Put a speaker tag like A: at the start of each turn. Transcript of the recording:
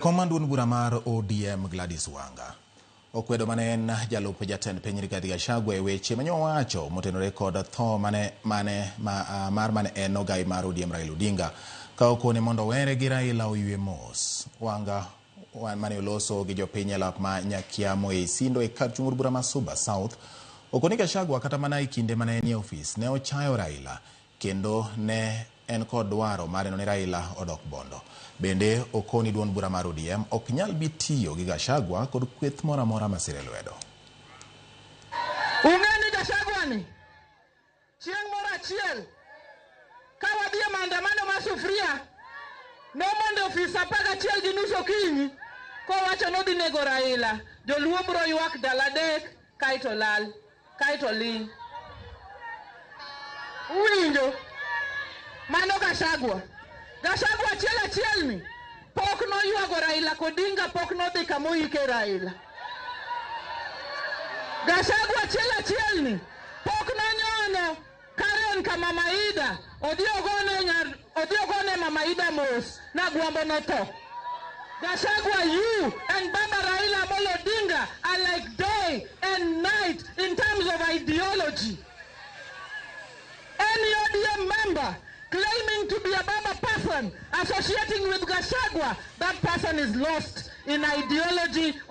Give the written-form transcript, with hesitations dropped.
A: Kom mar duond bura mar ODM Gladys Wanga okwedo mane en jalup jatend piny Rigathi Gachagua e weche mane owacho motenore kod tho mane mane ma, mar mane en ogai mar ODM Raila Odinga ka okone mondo owere gi Raila oywe mos. Wanga mane oloso gi jopiny e lap ma Nyakiamo e Isindo e kar chung' od bura ma Suba South okoni Gachagua kata mana e kinde mane enie ofis ne ochayo Raila kendo ne en kod dwaro mar neno ni Raila odok Bondo. Bende okoni duond bura mar ODM ok nyal bi tiyo gi Gachagua kod kweth moro amora masire lwedo.
B: Ung'e ni Gachagua ni chieng' moro achiel ka wadhi e maandamano mar Sufuria nomondo ofis 11:30 okinyi kowacho nodhi nego Raila. Joluo biro ywak ndalo 3 kaeto lal kaeto ling'. Uwinjo? Mano Gachagua. Gachagua achiel achiel ni pok noywago Raila Odinga, pok nodhi kamoike Raila. Gachagua achiel achiel ni pok nonyono Karen ka Mama Ida odhi ogone nyar odhi ogone Mama Ida mos na Agwambo notho. Gachagua, you and Baba Raila Amolo Odinga are like day and night in terms of ideology. Any ODM member claiming to be a Baba person associating with Gachagua, that person is lost in ideology of